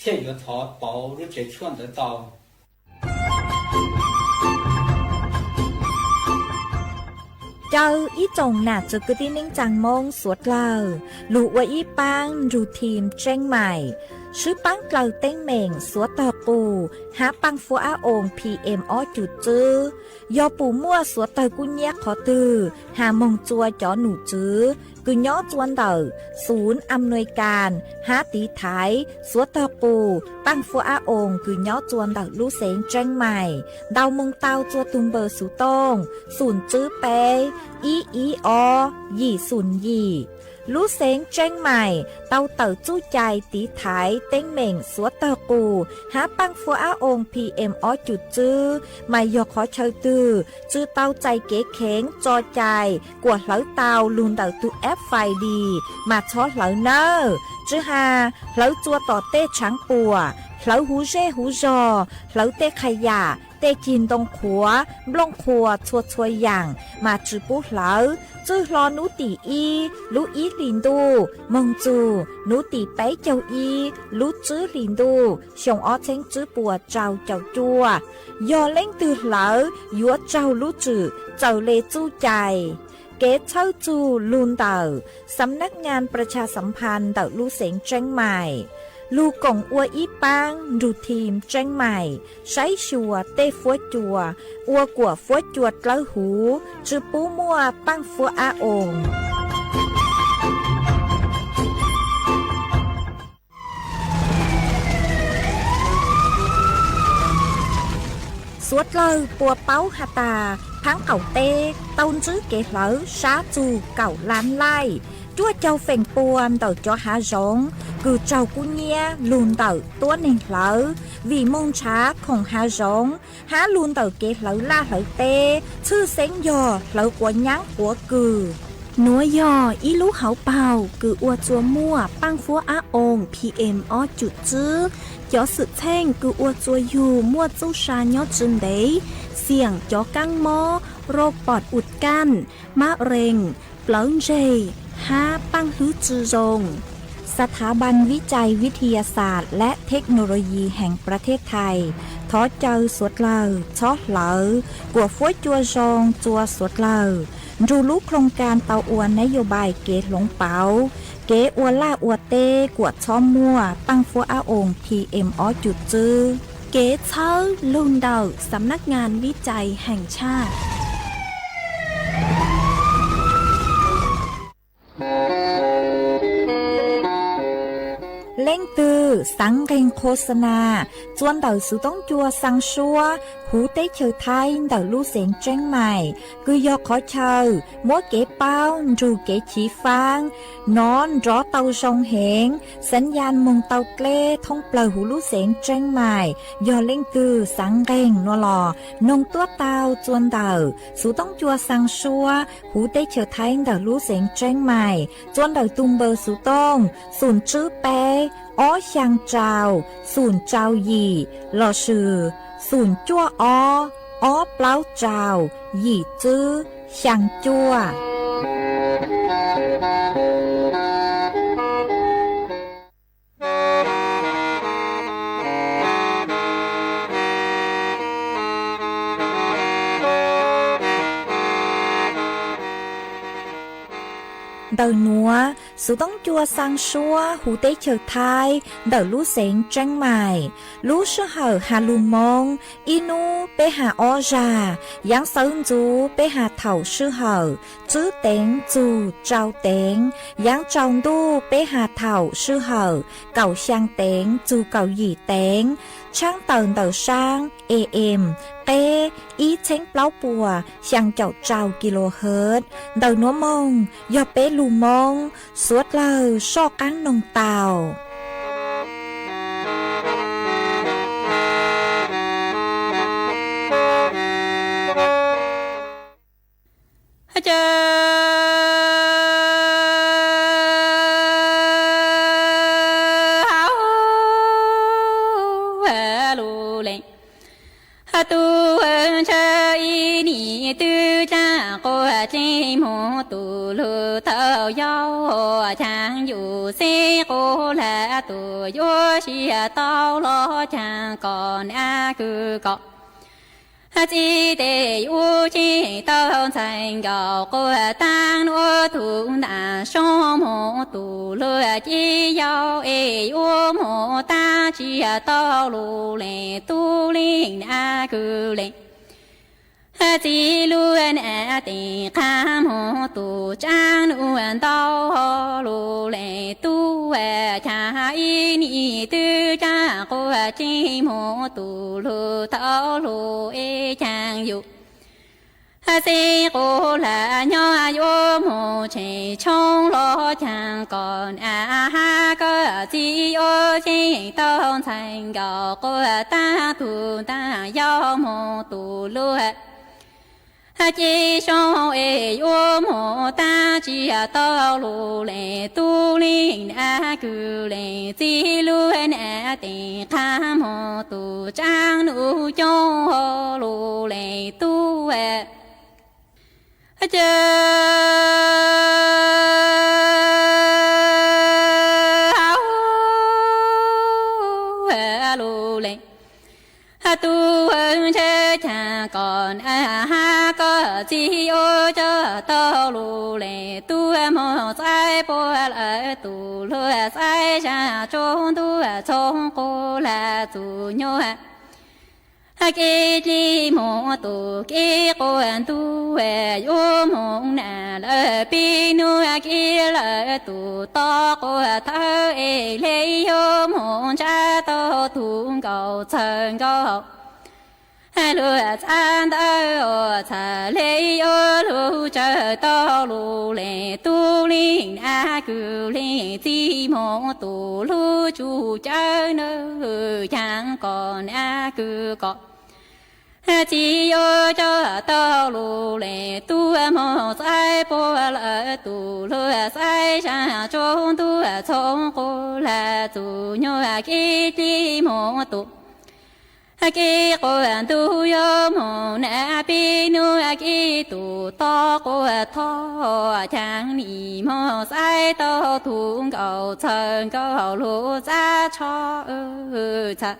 thiaj yuav thov pauv lub tsev tshuaj ntawd tau. Caw ib tsoom nam txiv kwv tij neej tsaa Moob suav dlawg lug ua ib paab nrug thim Tseeb Maim, swb paab dlawg teeb meem suav tawg qus hab paaj fuab ab oos P M ob cum tswb. Yog pum muaj suav tawg kub nyiab qhov twg has moog tsua cov num tswv kws nyob tsua ntawm xum am nuis kas hab tiv thaiv suav tawg qus paaj fuab ab oos kws nyob tsua ntawm lub xeev Tseeb Maim, ntaus moog tau tsua tug npawb xuv tooj xum tswb peb ib ib ob yim xum yim. Lub xeev Tseeb Maim tau tawm txuj cai tiv thaiv teeb meem suav tawg qus hab paaj fuab ab oos P M ob cum tswb mas yog qhov chaw twg tsi tau txais kev kheev tso cai kuas hlawv tau lug ntawm tug F I D mas txhob hlawv nawb. Tsi has hlawv tsua tom tej tshaav puam, hlawv huv zej huv zog, hlawv tej qha yam, tej cig ntoo qhuav, nplooj qhuas txhua txhua yaam mas tsi pub hlawv. Txwj hlo nub tim ib lub ib hlis ntuj moog txug nub tim peb caug ib lub tswb hlis ntuj xyoo ob txheeb tswb puas rau caum cuaj. Yog leej twg hlawv yuav raug lub tswm txawm le txuj cai. Kev txhawb txug lug ntawm Xam Nab Ngas Pras Tshas Xam Phas ntawm lub xeev Tseeb Maim, lug koom ua ib paab nrug thim Tseeb Maim saib xyuas tej fuab cua ua kuam fuab cua dlawb huv tsi pub muaj paaj fuab ab oos. Suav dlawg puas paub has tas phaab qaum teb tau ntsib kev hlawv sab txug kaum lab laij, cuaj caug feem pua ntawm cov hav zoov kws raug kub nyiab lug ntawm tuab neeg hlawv vim moog nrhav khoom hav zoov hab lug ntawm kev hlawv laj hlawv teb, tshwj xeeb yog hlawv quav nyaab quav kws. Nuav yog ib lub hauv paug kws ua tsua muaj paaj fuab ab oos P M ob cum tswb. Cov xwm txheej kws ua tsua yug muaj txuj sa nyob tsi ntev, xiam cov kaab mob, roj pom ua kaj, mab rees, plawv ntseg, hab paaj hlwb tsi zoo. Xas thav npas vib cai vib thi ya xas lab thej no lo yis heev pras thej thais thov caw suav dlawg txhob hlawv kuam fuab cua zoo tsua suav dlawg nrug lub khloos kas tau ua nab yau npais kev hloov pauv kev ua laj ua teb kuam txhob muaj paaj fuab ab oos P M ob cum tswb. Kev txhawb lug ntawm Xam Nab Ngas vib cai heev tshaj. Leej twg xaav nqeeg qhua xa nas tsua ntawm xuv toob cua xaa suab huv teb chaws Thaib ntawm lub xeev Tseeb Maim kws yog qhov chaw muab kev paub nrug kev chiv faab nov nrov tau zoo heev, xaav yas moog tau dleb thoob plawg huv lub xeev Tseeb Maim. Yog leej twg xaav nqeeg nuav los noog tuab tau tsua ntawm xuv toob cua xaa suab huv teb chaws Thaib ntawm lub xeev Tseeb Maim tsua ntawm tug npawb xuv tooj xum tswb peb ob xyaa rau xum rau yim lossis xum cuaj ob ob plaub rau yim tswb xyaa cuaj. Ntawm nuav, xuv toob cua xaa suab huv teb chaws Thaib ntawm lub xeev Tseeb Maim, lub sij hawm has lug Moob, ib nub peb has ob zag, yaav xawv ntxuv peb has thaum sij hawm tswb teev txug rau teev, yaav tsaus ntuj peb has thaum sij hawm kaum xyaa teev txug kaum yim teev, tshaab tawm ntawm saab A M qeb ib txheeb plaub puas xyaa caum rau kilohertz. Ntawm nuav moog yog peb lug Moob, suav dlawg soj qaab noog tau. Tus ntshaw ib nim twb caj quas ceeb mus tus lug tau yau, caag yug xeeb quas lag tus yuav siab tau los caag kom nab kws kom txib tes yuav ceeb tau ntxhais nkaus quas taab nuav tug ntaag soob moog tus lug ci yau es yuav moog taab tsi tau lug le tub leeg nab kws le txib lug nab tes qaab moog tus tsaab nuav ntau lug le tub caag ib nim twb caag quas ceeb moog tus lug tau lug es caag yug xeeb quas lag nyob yuav moog tseem tshoob los caag kom nab hab koj txib yuav ceeb tau ntxhais nkaus quas taab tug ntaag yau moog tus lug ci soob es yuav moog taab tsi tau lug le tub leeg nab kws le txib lug nab tes qaab moog tus tsaab nuav coob lug le tub ca lug le tub ntshe caag kom nab hab koj txib yuav coj tau lug le tub moog xaiv puab lawv tus lug xaiv zag tsob ntuj txhob quas lag txug nyuag kev dleb moog tus kev quas ntuj yuav moog nam lawv pib nuav kev lawv tus tod quas thawv es le yuav moog ntsab tau tug nkaus txhawv nkaus lug txav ntawv txhaj le yuav lug tsawg tau lug le tub leeg nab kws le txib moog tus lug tsuj cawv nawb caag kom nab kws kom txib yuav coj tau lug le tub moog xaiv puab lawv tus lug xaiv zag tsob ntuj txhob quas lag txug nyuag kev dleb moog tus kev quas ntuj yuav moog nam pib nuav kev tus tod quas thov caag nim moog xaiv tau tug nkaus txhawv nkaus lug txav tsho txhaj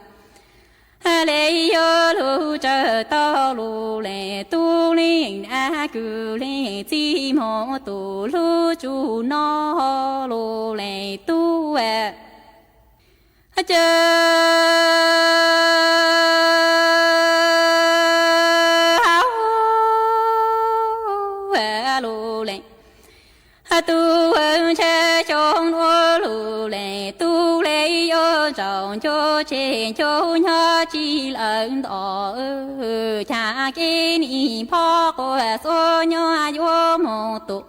le yuav lug tsawg tau lug le tub leeg nab kws le txib moog tus lug tsuj noj lug le tub ca lug le tub ntshe xyoo nuav lug le tub le yuav tsaus ncuav tseg ncuav nyob tsi lawm ntawm caag kev nim nphob quas xuav nyob yuav moog tus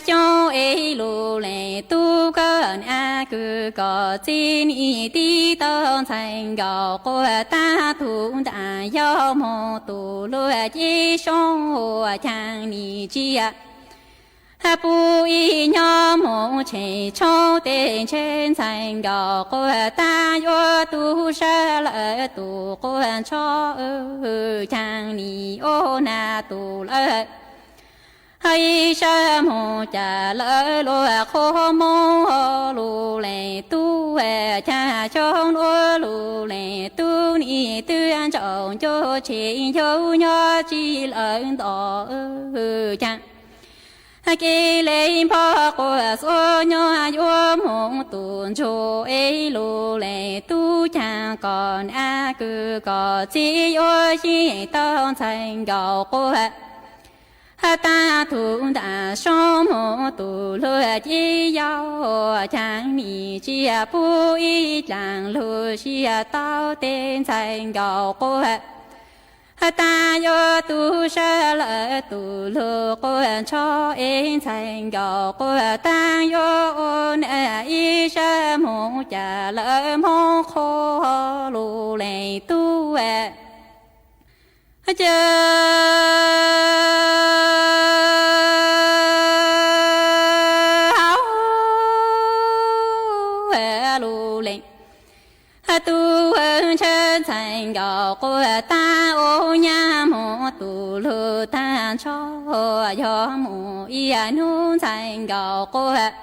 xyoo es lug le tub koj nab kws kom txib nim tib tau ntxhais nkaus quas taab tug ntaag yau moog tus lug ci soob caag nim tsia pub ib nyob moog tsheej tshoob tes ntshe ntxhais nkaus quas taab yuav tub sab lawm tus quas ntsho caag nim ua nag tus lawm ib sab moog ca lawm luag qhuab moog lug le tub caag xyoo nuav lug le tub nim twb ntsaus ncuav tseg ncuav nyob tsi lawm ntawm caag kev le nphob quas xuav nyob yuav moog tus ntsuag es lug le tub caag kom nab kws kom txib yuav yeej tau ntxhais nkaus quas taab tug ntaag soob moog tus lug ci yau caag nim tsia pub ib dlaag lug siab tau tes ntxhais nkaus quas taab yuav tub sab lawm tus lug quas ntsho es ntxhais nkaus quas taab yuav ua nab ib sab moog ca lawm moog qhuab lug le tub ca lug le Tub ntshaw ntxhais nkaus quas tag ub nyab mus tus lug tag nrho, yog mus ib hnub ntxhais nkaus quas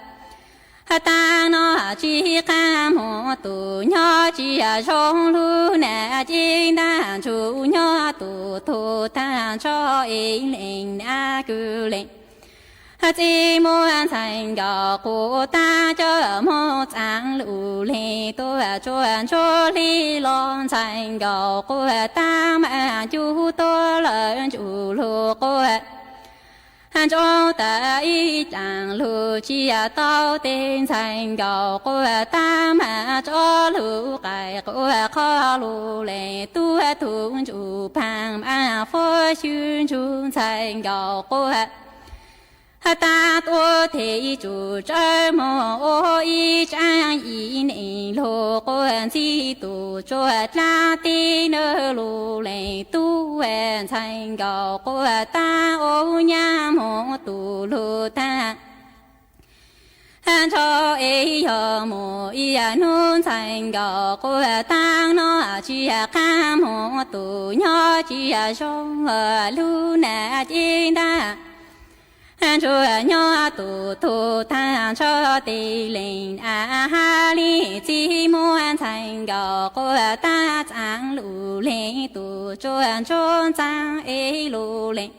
tag no tsis qab mus tus nyob tsis zoo lug na, ces ntab ntsuj nyob tus tug tag nrho es lees na kwv lees. Txiv muaj ntxhais nkaus quas tag coj mus txav lug lees tuaj tsuag ntsuag hli los ntxhais nkaus quas tag mas cug tuaj lawm ntsuj lug quas ntsoov tas ib dlaag lug tsis tau tes ntxhais nkaus quas tag mas tso lug qais quas qho lug lees tuaj tug ntsuj phaab mas fuab xyw ntsug ntxhais nkaus quas tag tuaj tes ib tsum tsawv moog ua ib tsaab yim neeg lug quas ntxig tus tsuag dlaab teb na lug lees tuaj ntxhais nkaus quas tag ub nyab mus tus lug tag nrho es yog mus ib hnub ntxhais nkaus quas tag no tsis qab mus tus nyob tsis zoo lug na, ces ntab ntsuj nyob tus tug tag nrho tes lees a hab li txiv muaj ntxhais nkaus quas tag txav lug lees tus tsuag ntsuag ntxav es lug lees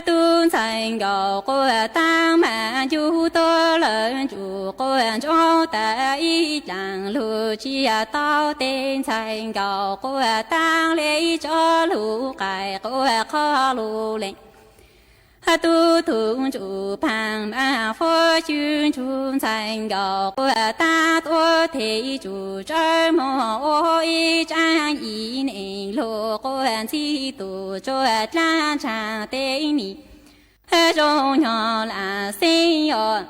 tug ntxhais nkaus quas tag mas cug tuaj lawm ntsuj quas ntsoov tas ib dlaag lug tsis tau tes ntxhais nkaus quas tag le tso lug qais quas qho lug lees tug tug ntsuj phaab mas fuab xyw ntsug ntxhais nkaus quas tag tuaj tes ib tsum tsawv moog ua ib tsaab yim neeg lug quas ntxig tus tsuag dlaab ntshaav tes nim zoo nyob laam xeeb os.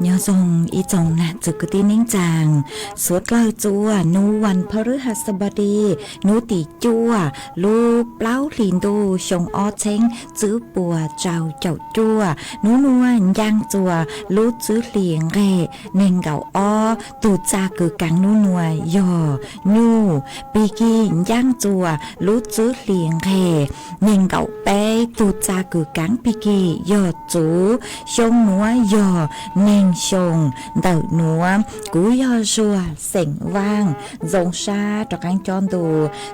Nyob zoo ib tsoom nam txwv kwv tij neej tsaa, suav dlawg txua nub vas pha rwb has xab npab di, nub tim cuaj lub plaub hlis ntuj xyoo ob txheeb tswb puas rau caum cuaj. Nub nuav ncaaj txua lub tswb hlis nqeg neeg nkaum ob, tug txaj kws kaav nub nuav yog nyuj. Pig kig ncaaj txua lub tswb hlis nqeg neeg nkaum peb, tug txaj kws kaav pig kig yog txuv. Xyoo nuav yog neeg xyoo ntawm nuav. Kuv yog Zuag xeem Vaaj, zoo sab rov qaab cob ntu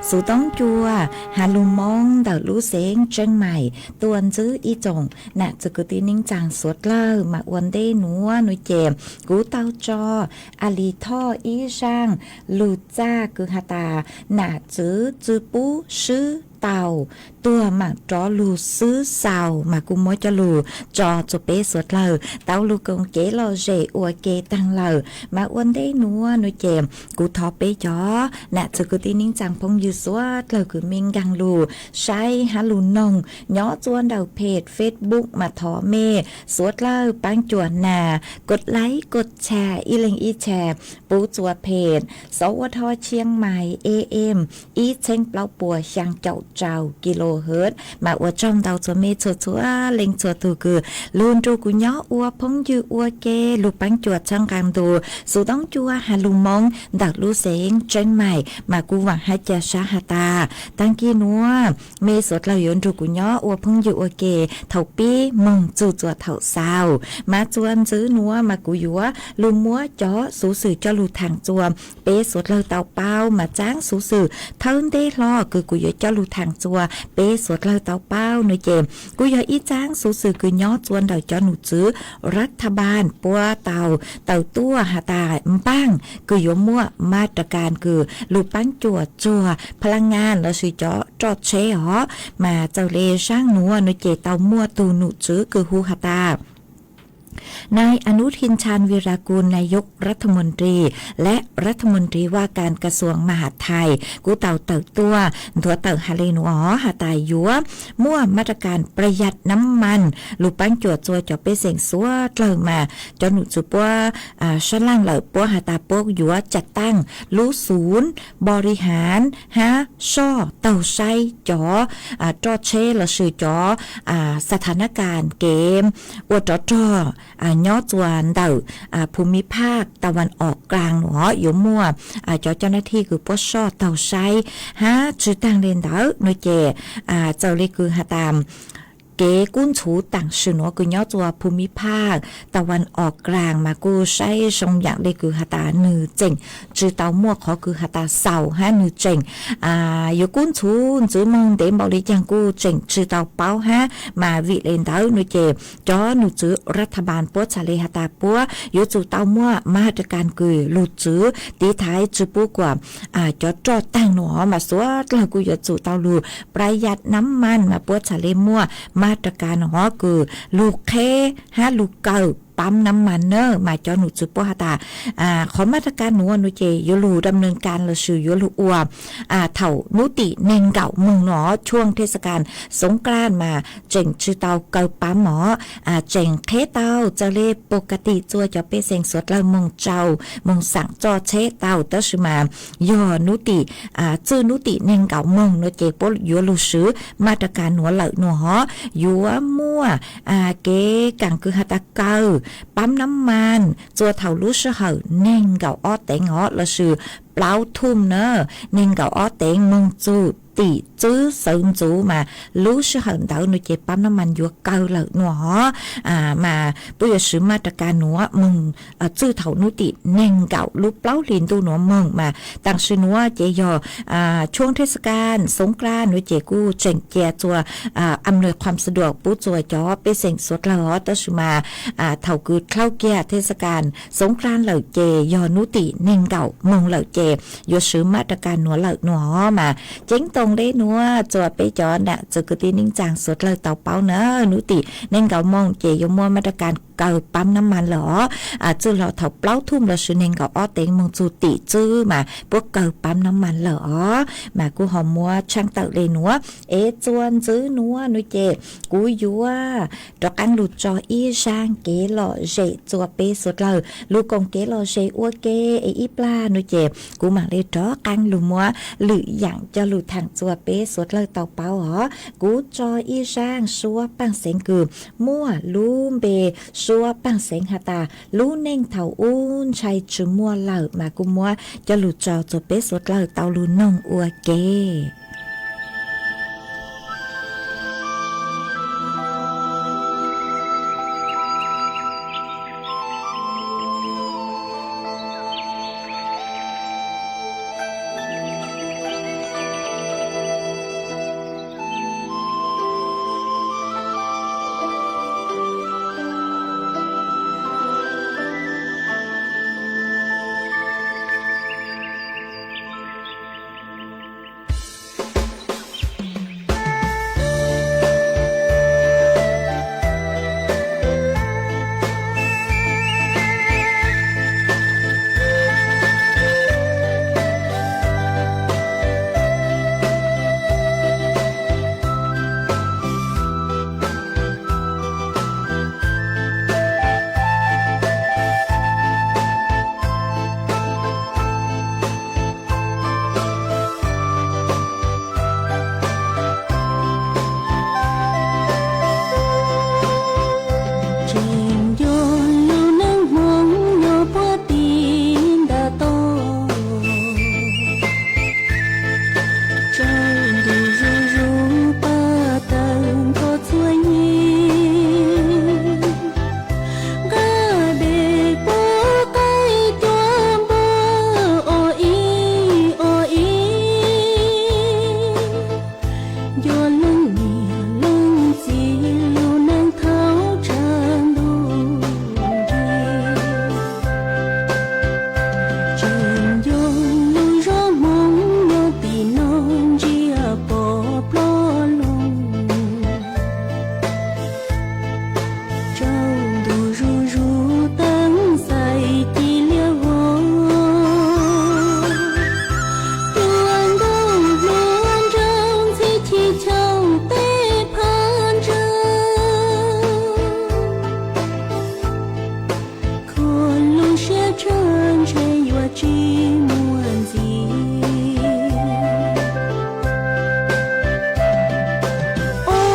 xuv toob cua has lug Moob ntawm lub xeev Tseeb Maim tuaj ntsib ib tsoom nam txwv kwv tij neej tsaa suav dlawg. Mas ua ntej nuav nuav ces kuv tau tso a li thoj ib zaaj lug txaj kws has tas nam txwv tsw pub swb tau tuag maam rov lug xwb xaus, mas kuv muab coj lug tso tsua peb suav dlawg tau lug koom kev lom zem ua ke taag lawm. Mas ua ntej nuav nuav ces kuv thov peb cov nam txwv kwv tij neej tsaa phooj ywg suav dlawg kws mej nkaag lug saib hab lug noog nyob tsua ntawm page Facebook mas thov mej suav dlawg paab cuam nas kos laib kos tshaj ib leeg ib tshaj pub tsua page Xov Ua Dho Tshiab Maim A M ib txheeb plaub puas xyaa caum rau kilohertz. Mas ua tsaug ntau tsua mej txhua txhua leej txhua tug kws lug nrug kuv nyob ua phooj ywg ua ke, lug paab cuam txhawb nqaa ntu xuv toob cua has lug Moob ntawm lub xeev Tseeb Maim. Mas kuv vaam hab ca sab has tas taag kig nuav mej suav dlawg yuav nrug kuv nyob ua phooj ywg ua ke thaum pib moog txug tsua thaum xaus. Mas tsua ntswb nuav mas kuv yuav lug muab cov xuv xwm coj lug thaam tsua peb suav dlawg tau paub. Mas txaab xuv xwm thawj ntej hlo kws kuv yuav coj lug txhua peb suav dlawg tau paub no ces kuj yog ib txaab xuv xwm kws nyob txua ntawm cov nom tswv ras tha npas puab tau tawm tuaj has tas npaaj kws yuav muaj maj ras kas kws lug paab cuam txug pha laj ngaa lossis cov roj tsheb os. Mas txawm le zaaj nuav no ces tau muaj tug nom tswv kws hu has tas Nai Anuthin Chan Virakul, Nayok Rathamon Tri และ Rathamon Tri Vakan Kasuam Mahas Thai kuj tau tawm tuaj nthuav tawm has le nuav has tas yuav muaj maj ras kas pras yas nam mas lug paab cuam txua cov pej xeem suav dlawg mas cov nom tswv puab sab laaj lawm puab has tas puab yuav ca taaj lub xum npo ri has hab soj taug saib cov roj tsheb lossis cov sa tha nab kas kev ua rov rog nyob txua ntawm phum mi phaj ta vas os kaas nuav yuav muaj cov coj nab thij kws puab soj taug saib hab tsi taag le ntawd no ces txawm le kws has tas kev kub ntxhuv taam sim nuav kws nyob txua phum mi phaj ta vas os kaas mas kuj saib zoo yaam le kws has tas nwg tseem tsi tau muaj qhov kws has tas xaus hab nwg tseem yuav kub ntxhuv ntxiv moog ntev npaum le caag kuj tseem tsi tau paub hab mas vim le ntawd no ces cov nom tswv ras tha npas puab txhad le has tas puab yuav tsum tau muaj maj ras kas kws lug txwv tiv thaiv tsi pub kuas cov roj taag nuav mas suav dlawg kuj yuav tsum tau lug pras yas nam mas mas puab txhad le muaj maj ras kas nuav kws lug qheb hab lug kaw paab nam mas na mas cov nom tswv puab has tas qhov maj ras kas nuav no ces yuav lug dam nws kas lossis yuav lug ua thaum nub tim neeg nkaum moog no, ช่วงเทศกาลสงกรานต์ mas tseem tsi tau kaw paab os, tseem qheb tau txawm le pus ka tim txua cov pej xeem suav dlawg moog tsau moog xaam roj tsheb tau tab sis mas yog nub tim txwj nub tim neeg nkaum moog no ces puab yuav lug swv maj ras kas nuav lawm nuav os, yuav muaj kev kaam kws has tas kaw paab nam mas txua thaum lub sij hawm neeg nkaum ob teev os lossis plaub thum na, neeg nkaum ob teev moog txug tim txwb sawv ntxuv mas lub sij hawm ntawd no ces paab nam mas yuav kaw lawm nuav os. Mas puab yuav swv maj ras kas nuav moog txwj thaum nub tim neeg nkaum lub plaub hlis ntuj nuav moog mas taam sim nuav ces yog ช่วงเทศกาลสงกรานต์ no ces kuj tseem cia txua อำนวยความสะดวก pub txua cov pej xeem suav dlawg os tab sis mas thaum kws dlhau kiag เทศกาลสงกรานต์ lawm ces yog nub tim neeg nkaum moog lawm ces yuav swv maj ras kas nuav lawm nuav os. Mas ceeb toom le nuav txua peb cov nam txiv kwv tij neej tsaa suav dlawg tau paub na, nub tim neeg nkaum moog ces yuav muaj maj ras kas kaw paab nam mas lawm os. Txwj los thaum plaub thum lossis neeg nkaum ob teev moog txug tim txwb mas puab kaw paab nam mas lawm os. Mas kuj ho muab tshaaj tawm le nuav es txua ntxiv nuav no ces kuv yuav rov qaab lug tso ib zaaj kev lom zem txua peb suav dlawg lug koom kev lom zem ua ke es ib plag no ces kuv maam le rov qaab lug muab lwm yaam coj lug thaam txua peb suav dlawg tau paub os. Kuv tso ib zaaj suab paaj xeev kws muaj lub npe suab paaj xeev has tas lub neej thaum ub ntshai tsi muaj lawm mas kuj muab coj lug tso txua peb suav dlawg tau lug noog ua ke. tsis muaj ntxiv. Ua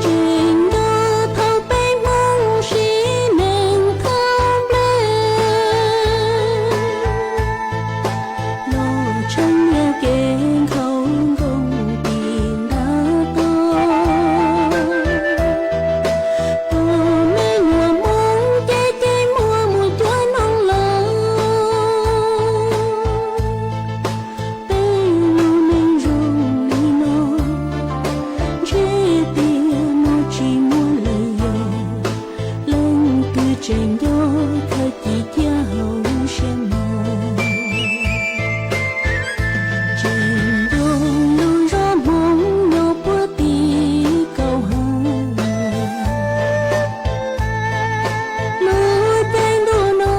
tseem nco thaum peb Hmoob sib neeg thab nplej, los tshee nyiaj kev nkhaus nkoos tim ntav toj. Tus me nyuam Hmoob ces ces muaj mus cuab noog lawm. Peb lub neej zoo li no, ntshe tias no tsis muaj lawm yog, leej twg tseem nco thawj ci ciaj hauv siab mog. Tseem nco lub zos Hmoob nyob puag tim kaum hav, lub caij ntuj no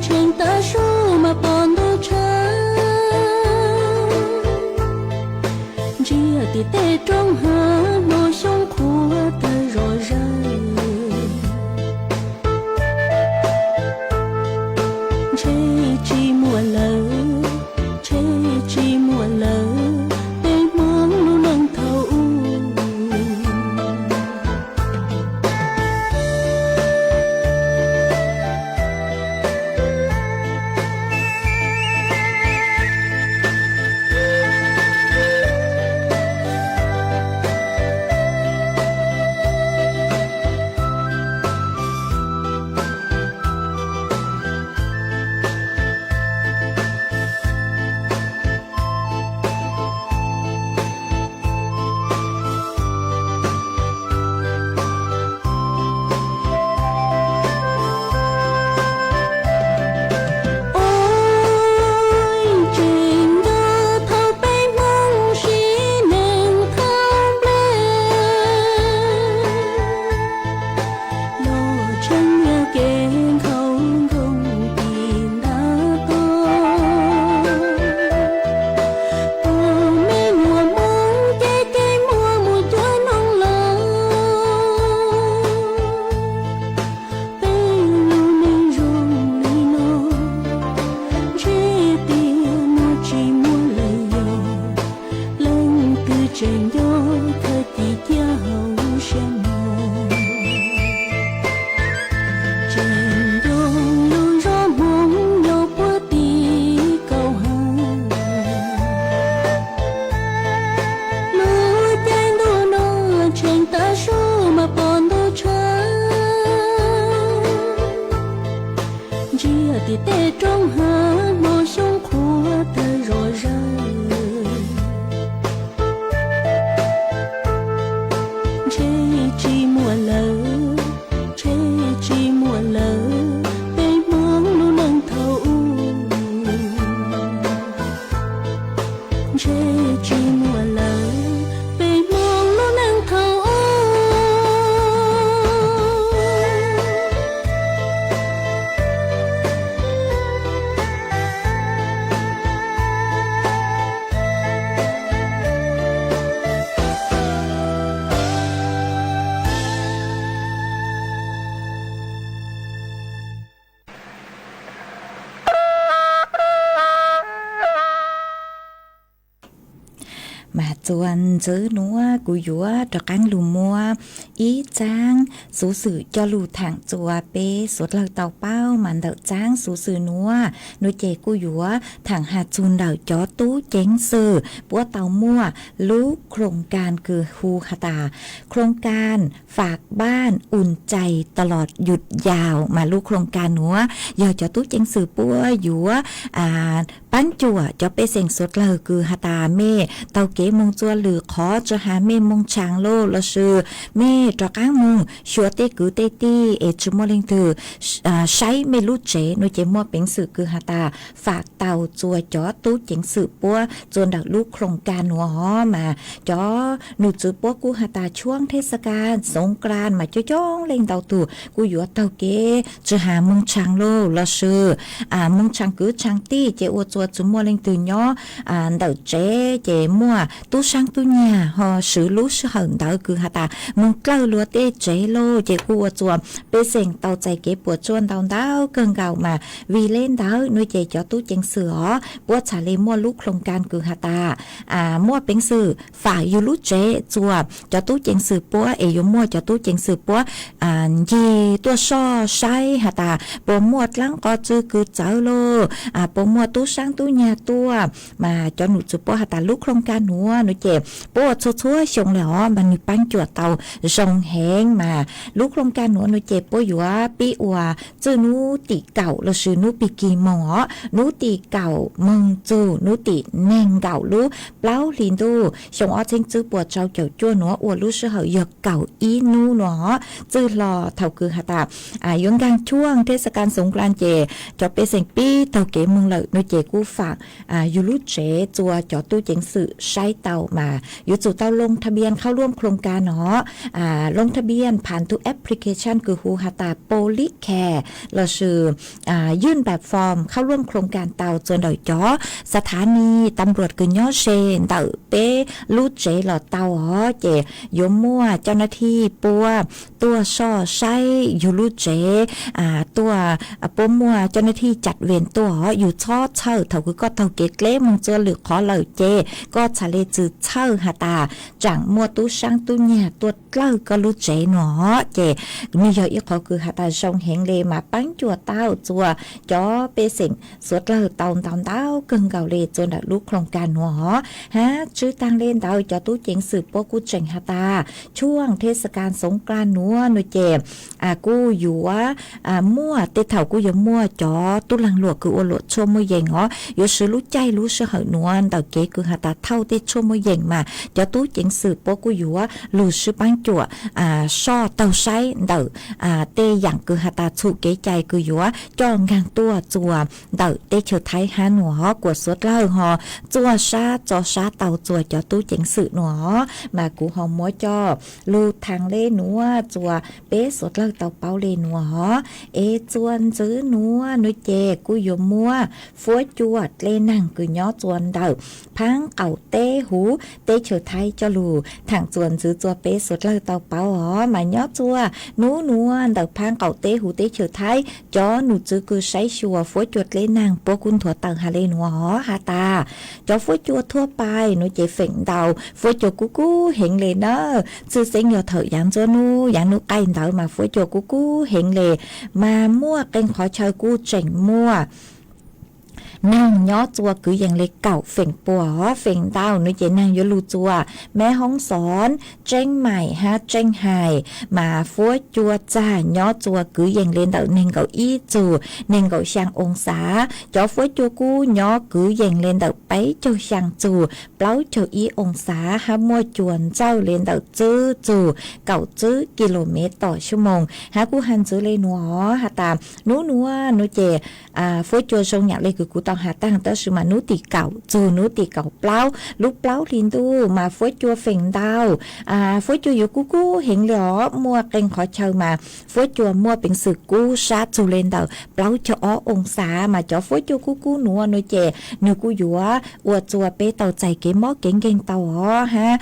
tseem tav su mas pom ntuj tshav. Ntsiag tim tej roob hav hmo xyoob qhuav tawg zom zaws. Ntshe tsis muaj lawm, ntshe tsis muaj lawm, peb Hmoob lub neej thaum ub. Ua tseem nco thaum peb Hmoob sib neeg thab nplej, los tshee nyiaj kev nkhaus nkoos tim ntav toj. Tus me nyuam Hmoob ces ces muaj mus cuab noog lawm. Peb lub neej zoo li no, ntshe tias no tsis muaj lawm yog, leej twg tseem nco thawj ci ciaj hauv siab mog. Tseem nco lub zos Hmoob nyob puag tim kaum hav, lub caij ntuj no tseem tav su mas pom ntuj tshav. Ntsiag tim tej roob hav hmo xyoob qhuav tawg zom zaws. Ntshe tsis muaj lawm, ntshe tsis muaj lawm, peb Hmoob lub neej thaum ub. Ntshe tsis muaj lawm, peb Hmoob lub neej thaum ub. Mas txuas ntxiv nuav kuv yuav rov qaab lug muab ib txaab xuv xwm coj lug thaam txuas peb suav dlawg tau paub. Mas ntawm txaab xuv xwm nuav, nuav ces kuj yuav thaam has txug ntawm cov tub ceev xwm puab tau muaj lub khoom kaaj kws hu has tas khoom kaajฝากบ้าน อุ่นใจตลอดหยุดยาว. Mas lub khoom kaaj nuav yog cov tub ceev xwm puab yuav paab cuam cov pej xeem suav dlawg kws has tas mej tau kev moog txua lwm qhov, tsi has mej moog tshaav laj lossis mej rov qaab moog xyuas tej kwv tej tij es tsi muaj leej twg saib mej lub tsev, nuav ces muaj peev xwm kws has tas ฝาก tau txua cov tub ceev xwm puab txua ntawm lub khoom kaaj nuav hov. Mas cov num txwv puab kuj has tas ช่วงเทศกาลสงกรานต์ mas coob coob leej ntau tug kuj yuav taug kev tsi has moog tshaav laj lossis moog tshaav kwv tshaav tij ces ua txua tsis muaj leej twg nyob ntawm tsev ces muaj tub saab tub nyag ho swv lub sij hawm ntawd kws has tas moog dlawg luag tej tsev lauj, ces kuj ua txuas pej xeem tau txais kev puam tsuaj ntau ntau kawg nkaus mas vim le ntawd no ces cov tub ceev xwm os puab txhad le muaj lub khoo ka kws has tas muaj peev xwm faam yug lub tsev txuas cov tub ceev xwm puab es yuav muaj cov tub ceev xwm puab ncig tuaj soj saib has tas puas muaj dlaab qov tsw kws txawv lauj, puas muaj tub saab tub nyag tuaj. Mas cov nom tswv puab has tas lub khoo ka nuav no ces puab ua txhua txhua xyoo le os mas nwg paab cuam tau zoo heev mas lub khoo ka nuav no ces puab yuav pib ua txij nub tim kaum lossis nub pig kig moog os, nub tim kaum moog txug nub tim neeg nkaum lub plaub hli ntuj xyoo ob txheeb tswb puas rau caum cuaj nuav ua lub sij hawm yog kaum ib nub nuav os. Txwj hlo thaum kws has tas yuav nkaag chuaj thej xas kas xoov klas ces cov pej xeem pib taug kev moog lawm no ces kuj faam yug lub tsev txuas cov tub ceev xwm saib tau mas yuav tsum tau loo tha npias khau luam khoo ka no, loo tha npias phaav tug application kws hu has tas Policare lossis ywj npam form khau luam khoo ka tau txuas ntawm cov xas thas nis tam luam kws nyob ze ntawm peb lub tsev los tau os. Ces yuav muaj cov nab thij puab tuaj soj saib yug lub tsev, tuaj, puab muaj cov nab thij cam ves tuaj os. Yug txhob txhawj thaum kws koj taug kev dleb moog txuas lwm qhov lawm ces koj txhad le txwm txhawj has tas tsaam muaj tub saab tub nyag tuaj dlawg koj lub tsev nuav os. Ces nwg yog ib qhov kws has tas zoo heev le mas paab cuam tau txuas cov pej xeem suav dlawg tau ntau ntau kawg nkaus le txuas ntawm lub khoo ka nuav os. Hab tswj taag le ntawd cov tub ceev xwm puab kuj tseem has tas chuaj thej xas kas xoov klas nuav no ces kuj yuav muaj tej thaum kuj yuav muaj cov tub laag luam kws ua luam tshuaj muaj yees os, yuav swv lub caij lub sij hawm nuav ntawm kev kws has tas thauj tej tshuaj muaj yees mas cov tub ceev xwm puab kuj yuav lug sib paab cuam soj taug saib ntawm tej yaam kws has tas txhum kev cai kws yuav coj nkaag tuaj txuas ntawm teb chaws Thaib hab nuav os. Kuas suav dlawg ho txuaj sab txo sab tau txuas cov tub ceev xwm nuav os. Mas kuv ho muab coj lug thaam le nuav txuas peb suav dlawg tau paub le nuav os. Es txuas ntxiv nuav nuav ces kuj yuav muab fuab cua dlej naag kws nyob txuas ntawm phaab qaum teb huv teb chaws Thaib coj lug thaam txuas ntxiv txuas peb suav dlawg tau paub os. Mas nyob txuas nub nuav ntawm phaab qaum teb huv teb chaws Thaib cov nom tswv kws saib xyuas fuab cua dlej naag puab kuj nthuav tawm has le nuav os, has tas cov fuab cua thuab pais nuav ces feem ntau fuab cua kub kub heev le nawb. Tshwj xeeb yog thaum yaav ntxuab nub yaav nub qaij ntawd mas fuab cua kub kub heev le. Mas muaj qee qhov chaw kuj tseem muaj naag nyob txuas kwv yees le kaum feem pua os. Feem ntau nuav ces naag yuav lug txuas Meb Hoob Xoob, Tseeb Maim hab Tseeb Hais. Mas fuab cua txag nyob txuas kwv yees le ntawm neeg nkaum ib txug neeg nkaum xyaa oo xav. Cov fuab cua kub nyob kwv yees le ntawm peb caug xyaa txug plaub caug ib oo xav, hab muaj cua ntsawj le ntawm tsib txug kaum tsib ki lo mev tom xuab moos. Hab kuj has ntxiv le nuav os, has tas nub nuav nuav ces fuab cua zoo yaam le kws kuv tau has taag, tab sis mas nub tim kaum txug nub tim kaum plaub lub plaub hli ntuj mas fuab cua feem ntau. Fuab cua yuav kub kub heev le os, muaj qee qhov chaw mas fuab cua muaj peev xwm kub sab txug le ntawm plaub caug ob oo xav. Mas cov fuab cua kub kub nuav nuav ces nwg kuj yuav ua txuas peb tau txais kev mob kev nkeeg tau os hab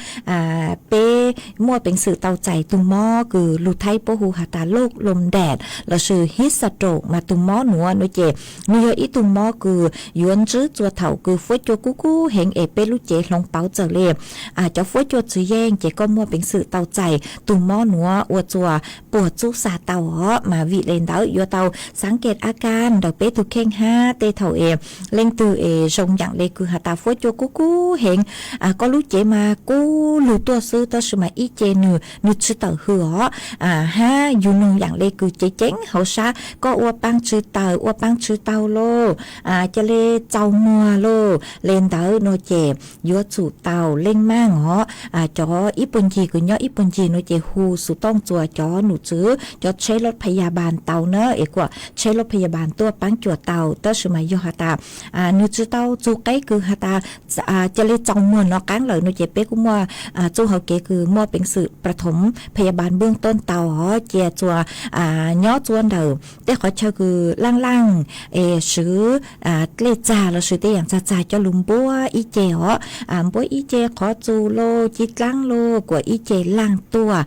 peb muaj peev xwm tau txais tug mob kws lug Thaib puab hu has tas loj lom dam lossis hib xa raum. Mas tug mob nuav nuav ces nwg yog ib tug mob kws yuav ntsib txuas thaum kws fuab cua kub kub heev es peb lub cev hloov pauv txawm le cov fuab cua tsis yeej ces koj muaj peev xwm tau txais tug mob nuav ua txuas puas txub xa tau os. Mas vim le ntawd yuav tau xaav kev a kaj ntawm peb tug kheej hab tej thaum es leej twg es zoo yaam le kws has tas fuab cua kub kub heev, koj lub cev mas kub lug tuaj xwb tab sis mas ib ce nwg nwg tsis tawm hws os. Hab yug noog yaam le kws ceev ceev hauv sab, koj ua paab tsis tawm ua paab tsis tau lauj, ca le txaus muag lauj. Le ntawd nuav ces yuav tsum tau leej maaj os. Cov ib puag ncig kws nyob ib puag ncig nuav ces hu xuv tooj txuas cov nom tswv cov tsheb loj phaya bas tau na es kuas tsheb loj phaya bas tuaj paab cuam tau. Tab sis mas yog has tas nwg tsis tau txug qeb kws has tas ca le txaus muag no qaab lawm nuav ces peb kuj muaj txuj hauv kev kws muaj peev xwm pra thoov phaya bas npwj tooj tau os. Cia txuas nyob txuas ntawm tej qhov chaw kws laaj laaj es swv dlej txag los sis tej yaam txag txag coj lug npuab ib ce os. Npuab ib ce qhov txug los ci dlaab los kuas ib ce laaj tuaj,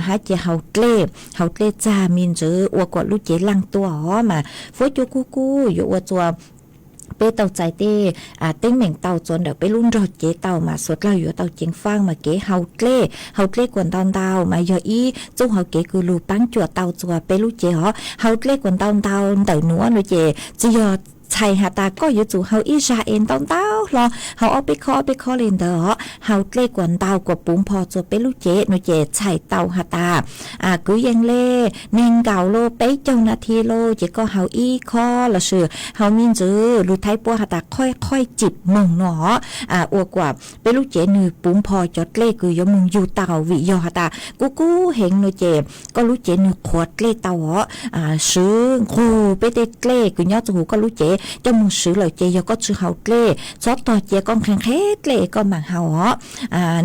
hab ces haus dlej, haus dlej txag me ntsis ua kuas lub cev laaj tuaj os mas fuab cua kub kub yuav ua txug peb tau txais tej teeb meem tau txug ntawm peb lub nrog cev tau mas suav dlawg yuav tau ceev faaj mas kev haus dlej, haus dlej kuas ntau ntau mas yog ib txuj hauv kev kws lug paab cuam tau txug peb lub cev os. Haus dlej kuas ntau ntau ntawm nuav no ces tsi yog txhais has tas koj yuav tsum haus ib zag es ntau ntau hlo, haus ob peb khob ob peb khob le ntawd os. Haus dlej kuas ntau kuas puv npho txug peb lub cev no ces txhais tau has tas kwv yees le neeg nkaum los peb caug nas thi los ces koj haus ib khob los sis haus me ntsis lug thaib puab has tas qhoij qhoij cim moog no os, ua kuas peb lub cev nwg puv npho cov dlej kws yuav moog yug tau vim yog has tas kub kub heev no ces koj lub cev nwg qhuav dlej tau os. Swv nqug peb tej dlej kws nyob txug huv koj lub cev coj moog swv lawm ces yog koj tsi haus dlej txhob tog cia koj nqhe nqhe dlej koj maam haus os.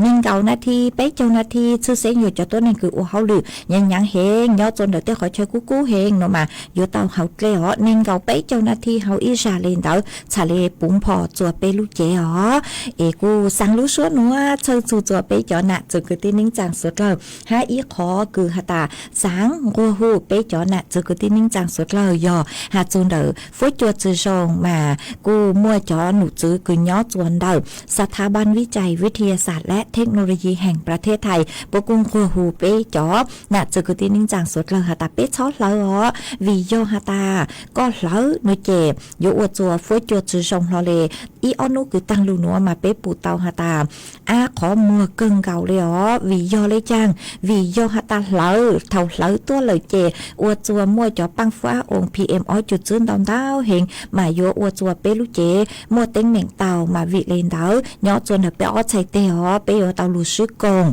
Neeg nkaum nas thi, peb caug nas thi, tshwj xeeb yog cov tuab neeg kws ua hauj lwm nyaav nyaav heev nyob txug ntawm tej qhov chaw kub kub heev no mas yuav tau haus dlej os. Neeg nkaum peb caug nas thi haus ib zag le ntawd txhad le puv npho txug peb lub cev os. Es kuj xaa lub suab nuav txhawj txug txug peb cov nam txwv kwv tij neej tsaa suav dlawg hab ib qhov kws has tas xaa nquag hu peb cov nam txwv kwv tij neej tsaa suav dlawg yog has txug ntawm fuab cua tsi zoo mas kuj muaj cov num txwv kws nyob txug ntawm Sas Tha Ban Vij Cai Vij Thia Xas lab Thej Nau Loo Yi Heem Pla Thej Thais puab kuj nquag hu peb cov nam txwv kwv tij neej tsaa suav dlawg has tas peb txhob hlawv os vim yog has tas koj hlawv no ces yuav ua txug fuab cua tsi zoo hlo le. Ib ob nub kws taag lug nuav mas peb pum tau has tas ab qhov muag kawg nkaus le os vim yog le caag, vim yog has tas hlawv, thaus hlawv tuaj lawm ces ua txug muaj cov paaj fab oo PM ob cum txwb ntau ntau heev mas yuav ua txug peb lub cev muaj teeb meem tau mas vim le ntawd nyob txug ntawm peb ob txhais teg os peb yuav tau lug swb koom,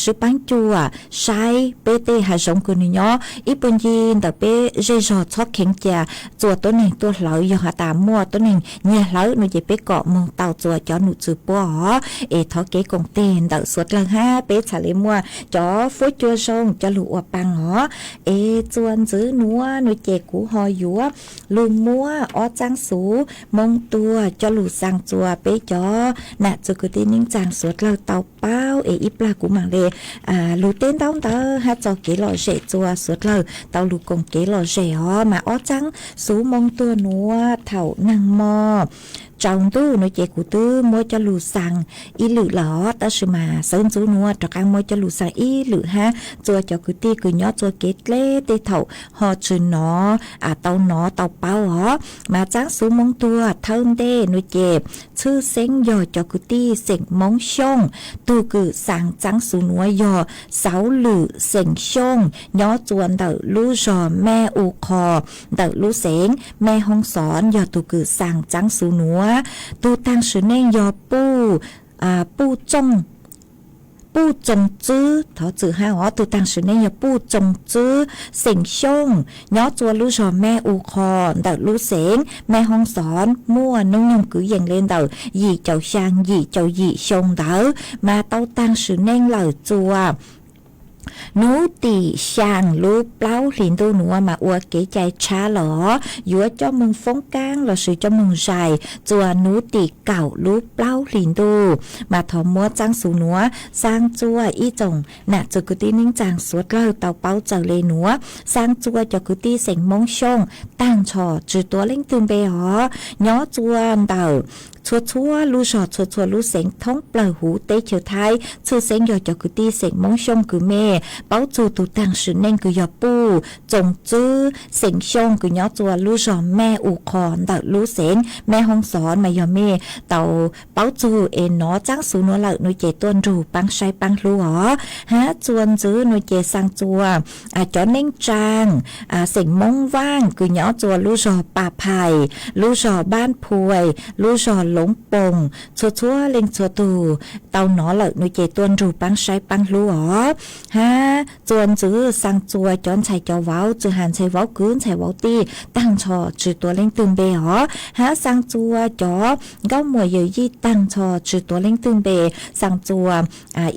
swb paab cuam saib peb tej hav zoov kws nwg nyob ib puag ncig ntawm peb zej zog txhob kheev cia txug tuab neeg tuaj hlawv. Yog has tas muaj tuab neeg nyiag hlawv no ces peb kom moog tau txug cov num txwv puab os. Es thov kev koom teg ntawm suav dlawg hab peb txhad le muaj cov fuab cua zoo coj lug ua paa os. Es txuas ntxiv nuav no ces kuv ho yuav lug muab ob txaab xuv moo tuag coj lug xaa txug peb cov nam txwv kwv tij neej tsaa suav dlawg tau paub es ib plag kuv maam le lug teb ntaub ntawv hab txoj kev lom zem txug suav dlawg tau lug koom kev lom zem os. Mas ob txaab xuv moo tuag nuav thaum naag mo tsaus ntuj no ces kuv twb muab coj lug xaa ib lwm lawm os, tab sis mas sawv ntxuv nuav rov qaab muab coj lug xaa ib lwm hab txug cov kwv tij kws nyob txug kev dleb tej thaum ho tsi nov tau nov tau paub os. Mas txaab xuv moo tuag thawj ntej no ces tshwj xeeb yog cov kwv tij xeem Moob Xyooj. Tug kws xaa txaab xuv nuav yog Xauv Lwm xeem Xyooj nyob txug ntawm lub zog Mej U Qho ntawm lub xeev Mej Hoob Xov yog tug kws xaa txaab xuv nuav. Tug taag sim neej yog Puj, Puj Txooj, Puj Txooj Txwb, thov txwm hab os, tug taag sim neej yog Puj Txooj Txwb xeem Xyooj nyob txug lub zog Mej U Qho ntawm lub xeev Mej Hoob Xov muaj noob nyoog kwv yees le ntawm yim caum xyaa yim caum yim xyoo ntawd mas tau taag sim neej lawm txug nub tim xyaa lub plaub hlis ntuj nuav mas ua kev cai tshab lawm os. Yuav coj moog foob kaab lossis coj moog zais txug nub tim kaum lub plaub hlis ntuj mas thov muab txaab xuv nuav xaa txug ib tsoom nam txwv kwv tij neej tsaa suav dlawg tau paub txawm le nuav, xaa txug cov kwv tij xeem Moob Xyooj taag nrho tsi tuav leej twg npe os, nyob txug ntawm txhua txhua lub zog txhua txhua lub xeev thoob plawg huv teb chaws Thaib, tshwj xeeb yog cov kwv tij xeem Moob Xyooj kws mej paub txug tug taag sim neej kws yog Puj Txooj Txwb xeem Xyooj kws nyob txug lub zog Mej U Qho ntawm lub xeev Mej Hoob Xov mas yog mej tau paub txug es nov txaab xuv nuav lawm no ces tuaj nrug paab saib paab hlub os. Hab txuas ntxiv no ces xaa txug cov neej tsaa xeem Moob Vaaj kws nyob txug lub zog Pa Phais, lub zog Npab Phuais, lub zog Loob Poos, txhua txhua leej txhua tug tau nov lawm no ces tuaj nrug paab saib paab hlub os. Hab txuas ntxiv xaa txuas cov ntxhais cov vauv, txwm has ntxhais vauv kwv ntxhais vauv tij taag nrho tsi tuav leej twg npe os. Hab xaa txuas cov nkauj muam yawm yij taag nrho tsi tuav leej twg npe. Xaa txuas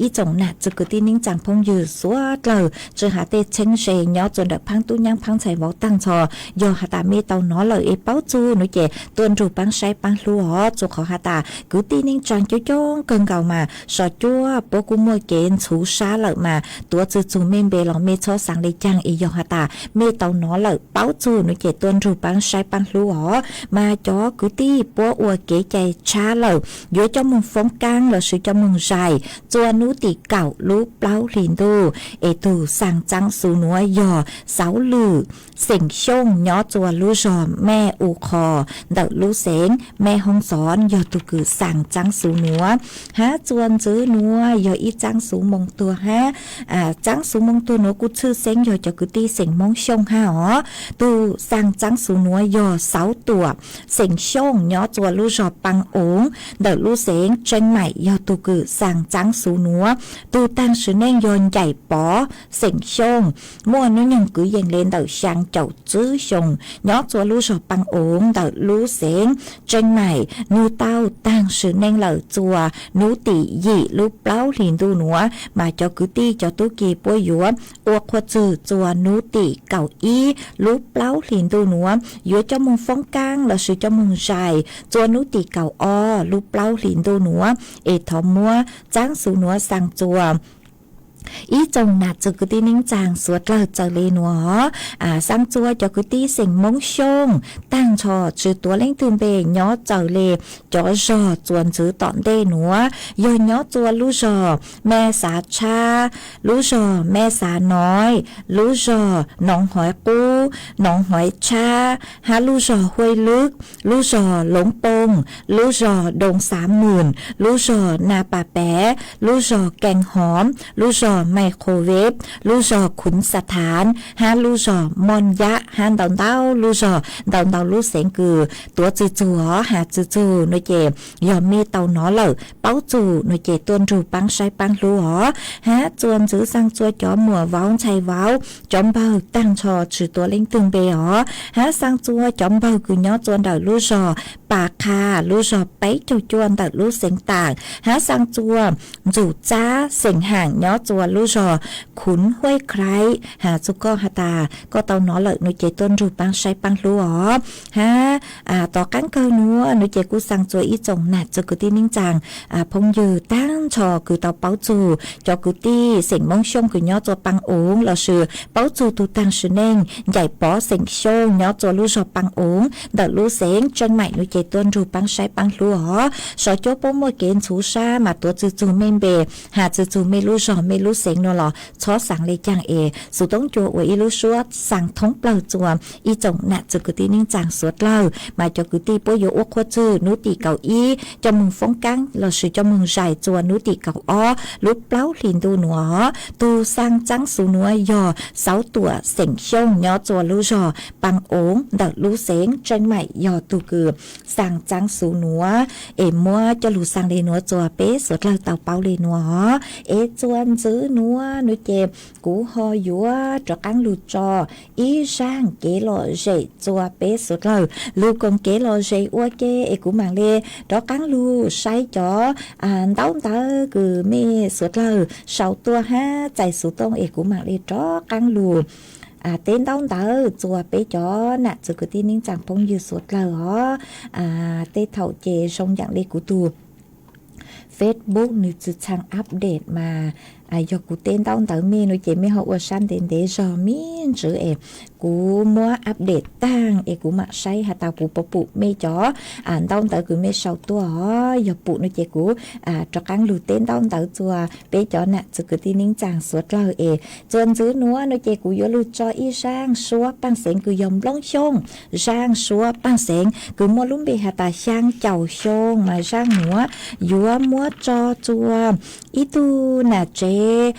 ib tsoom nam txwv kwv tij neej tsaa phooj ywg suav dlawg, tsi has tej txheeb ze nyob txuas ntawm phaab tub nyaab phaab ntxhais vauv taag nrho, yog has tas mej tau nov lawm es paub txug no ces tuaj nrug paab saib paab hlub os. Txug qhov has tas kwv tij neej tsaa coob coob kawg nkaus mas sov cuab puab kuj muaj kev ntxhuv sab lawm mas tuav txwg txug mej npe los mej txhob xaav le caag es yog has tas mej tau nov lawm paub txug no ces tuaj nrug paab saib paab hlub os. Mas cov kwv tij puab ua kev cai tshab lawm yuav coj moog foob kaab lossis coj moog zais txua nub tim kaum lub plaub hli ntuj, es tug xaa txaab xuv nuav yog Xauv Lwm, xeem Xyooj, nyob txua lub zog Mej U Qho ntawm lub xeev Mej Hoob Xov, yog tug kws xaa txaab xuv nuav. Hab txuas ntxiv nuav yog ib txaab xuv moo tuag hab txaab xuv moo tuag nuav kuj tshwj xeeb yog cov kwv tij xeem Moob Xyooj hab os. Tug xaa txaab xuv nuav yog Xauv Tuam, xeem Xyooj, nyob txua lub zog Paa Oov ntawm lub xeev Tseeb Maim, yog tug kws xaa txaab xuv nuav. Tug taag sim neej yog Ncaim Pov, xeem Xyooj, muaj nub nyoog kwv yees le ntawm xyaa caum tsib xyoo, nyob txua lub zog Paa Oov ntawm lub xeev Tseeb Maim. Nwg tau taag sim neej lawm txua nub tim yim lub plaub hli ntuj nuav, mas cov kwv tij cov tub ki puab yuav ua qhuab txwg txua nub tim kaum ib lub plaub hli ntuj nuav, yuav coj moog foob kaab lossis coj moog zais txua nub tim kaum ob lub plaub hli ntuj nuav. Es thov muab txaab xuv nuav xaa txua ib tsoom nam txwv kwv tij neej tsaa suav dlawg txawm le nuav. Xaa txua cov kwv tij xeem Moob Xyooj taag nrho tsi tuav leej twg npe nyob txawm le cov zog txuas ntxiv tom ntej nuav, yog nyob txua lub zog Mej Xav Tshab, lub zog Mej Xav Noiv, lub zog Noov Hoiv Qub, Noov Hoiv Tshab, hab lub zog Huaj Lwb, lub zog Loob Pooj, lub zog Doo Xav Mws, lub zog Na Pas Pav, lub zog Kees Hoov, lub zog Mej Qhov Veb, lub zog Khuv Xav Thaav, hab lub zog Mooj Yab, hab ntau ntau lub zog ntau ntau lub xeev kws tuav txwg txug os, has txwg txug no ces yog mej tau nov lawm paub txug no ces tuaj nrug paab saib paab hlub os. Hab txuas ntxiv xaa txua cov muam vauv ntxhais vauv, cov npawg taag nrho tsi tuav leej twg npe os. Hab xaa txua cov npawg kws nyob txua ntawm lub zog Pas Qha, lub zog peb caug cuaj ntawm lub xeev Taam, hab xaa txua Ntxum Txab, xeem Haam, nyob txua lub zog Khuv Huaj Khlaiv. Has txug koj has tas koj tau nov lawm no ces tuaj nrug paab saib paab hlub os. Hab tom qaab kawg nuav no ces kuj xaa txua ib tsoom nam txwv kwv tij neej tsaa phooj ywg taag nrho kws tau paub txug cov kwv tij xeem Moob Xyooj kws nyob txua Paa Oov lossis paub txug tug taag sim neej Ncaim Pov xeem Xyooj nyob txua lub zog Paa Oov ntawm lub xeev Tseeb Maim no ces tuaj nrug paab saib paab hlub os. Sov cuab puab muaj kev ntxhuv sab mas tuav txwg txug mej npe, has txwg txug mej lub zog mej lub xeev no los txhob xaav le caag es Xuv Toob Cua ua ib lub suab xaa thoob plawg txua ib tsoom nam txwv kwv tij neej tsaa suav dlawg mas cov kwv tij puab yuav ua qhuab txwg nub tim kaum ib coj moog foob kaab lossis coj moog zais txua nub tim kaum ob lub plaub hli ntuj nuav. Tug xaa txaab xuv nuav yog Xauv Tuam xeem Xyooj nyob txua lub zog Paa Oov ntawm lub xeev Tseeb Maim yog tug kws xaa txaab xuv nuav. Es muab coj lug xaa le nuav txua peb suav dlawg tau paub le nuav. Es txua ntxiv nuav nuav ces kuv ho yuav rov qaab lug tso ib zaaj kev lom zem txua peb suav dlawg lug koom kev lom zem ua ke es kuv maam le rov qaab lug saib cov ntaub ntawv kws mej suav dlawg sau tuaj hab txais xuv tooj es kuv maam le rov qaab lug teb ntaub ntawv txua peb cov nam txwv kwv tij neej tsaa phooj ywg suav dlawg os. Tej thaum ces zoo yaam le kuv tug Facebook nwg tsi txhaj update mas yog kuv teb ntaub ntawv mej nuav ces mej ho ua sab ntev ntev zog me ntsis es kuv muab update taag es kuv maam saib has tas kuv puas pum mej cov ntaub ntawv kws mej sau tuaj os. Yog pum nuav ces kuv rov qaab lug teb ntaub ntawv txua peb cov nam txwv kwv tij neej tsaa suav dlawg es txua ntxiv nuav nuav ces kuv yuav lug tso ib zaaj suab paaj xeev kws yog Nplooj Xyooj. Zaaj suab paaj xeev kws muaj lub npe has tas Xyaa Caum Xyoo mas zaaj nuav yuav muab tso txua ib tug nam tsev kev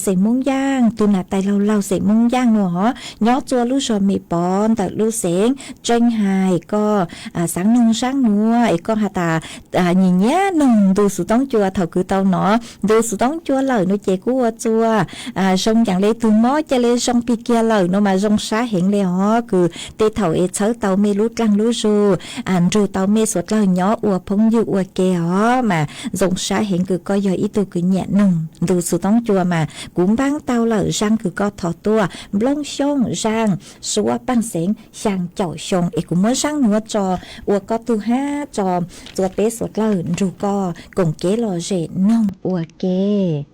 xeem Hmoob Yaj, tus nam tais laug laug xeem Hmoob Yaj no os, nyob txua lub zog Me Pov ntawm lub xeev Tseeb Hais. Koj xaav noog zaab nuav es koj has tas nyiam nyiam noog ntu xuv toob cua. Thaum kws tau nov ntu xuv toob cua lawm no ces kuv ua txua zoo yaam le tug mob ca le zoo pig kiag lawm no mas zoo sab heev le os. Kws tej thaum es txhawb tau mej lub dlaag lub zug, nrug tau mej suav dlawg nyob ua phooj ywg ua ke os mas zoo sab heev kws koj yog ib tug kws nyiam noog ntu xuv toob cua mas kuv npaab tau lawm zaaj kws koj thov tuaj. Nplooj Xyooj zaaj, suav paaj xeev xyaa caum xyoo es kuv muab zaaj nuav tso ua koj tug hab tso txua peb suav dlawg nrug koj koom kev lom zem noog ua ke.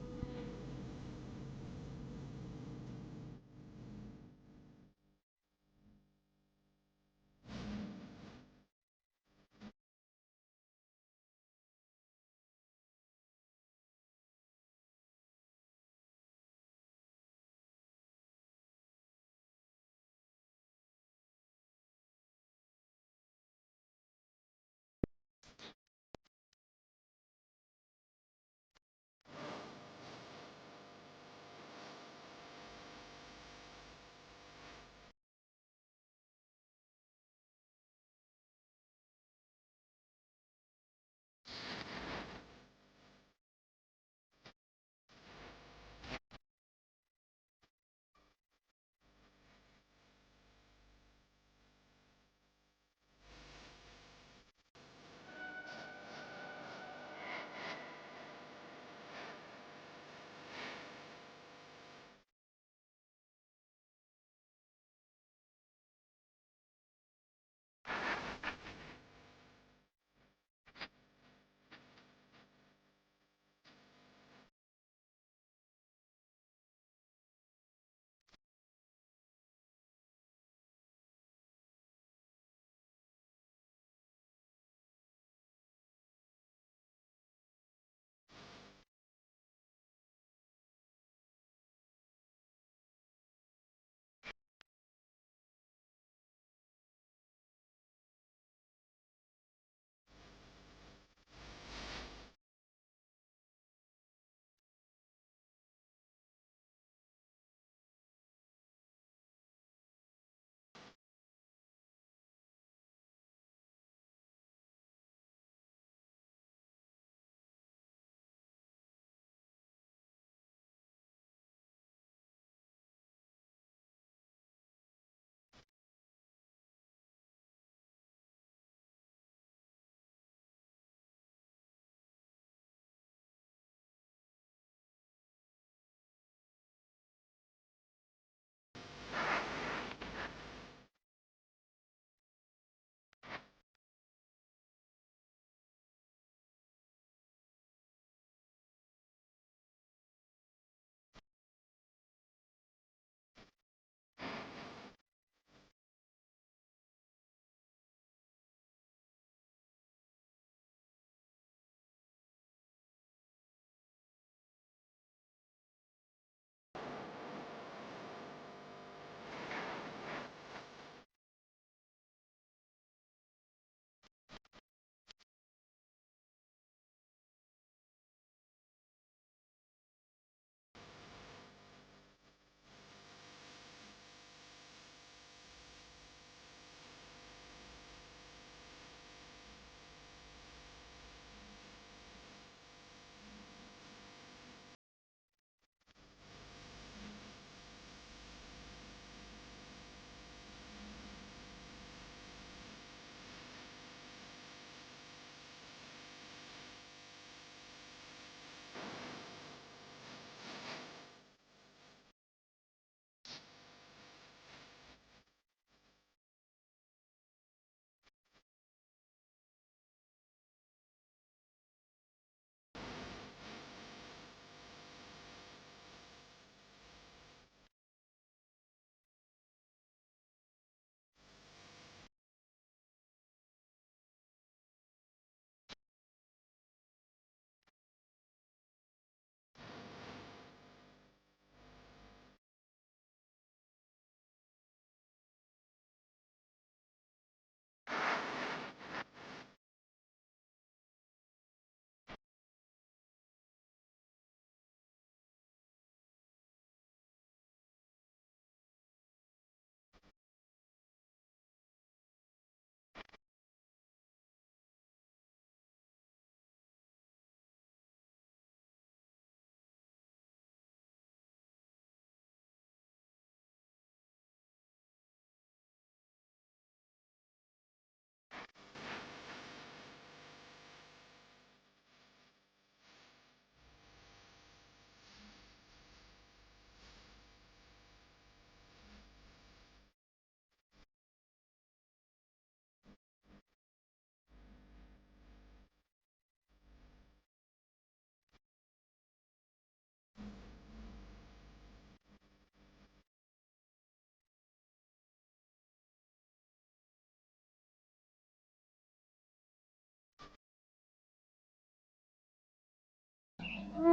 Mas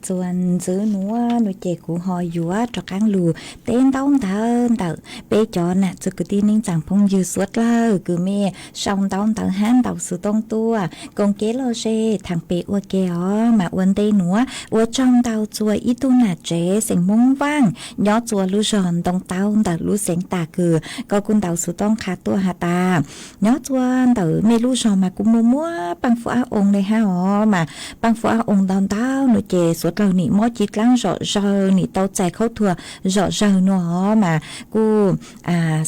txuas ntxiv nuav nuav ces kuv ho yuav rov qaab lug teb ntaub ntawv ntawm peb cov nam txiv kwv tij neej tsaa phooj ywg suav dlawg kws mej sau ntaub ntawv hab ntaus xov tooj tuaj koom kev lom zem thaam pem ua ke os. Mas ua ntej nuav ua tsaug ntau txua ib tug nam tsev xeem Moob Vaaj nyob txua lub zog Ntoo Taub ntawm lub xeev Tam kws koj kuj ntaus xov tooj qha tuaj has tas nyob txua ntawm mej lub zog mas kuj muaj muaj paaj fuab ab oo le hab os. Mas paaj fuab ab oo ntau ntau nuav ces suav dlawg nim mob ci dlaab zom zawg, nim tau txais khaub thuas zom zawg nuav os. Mas kuj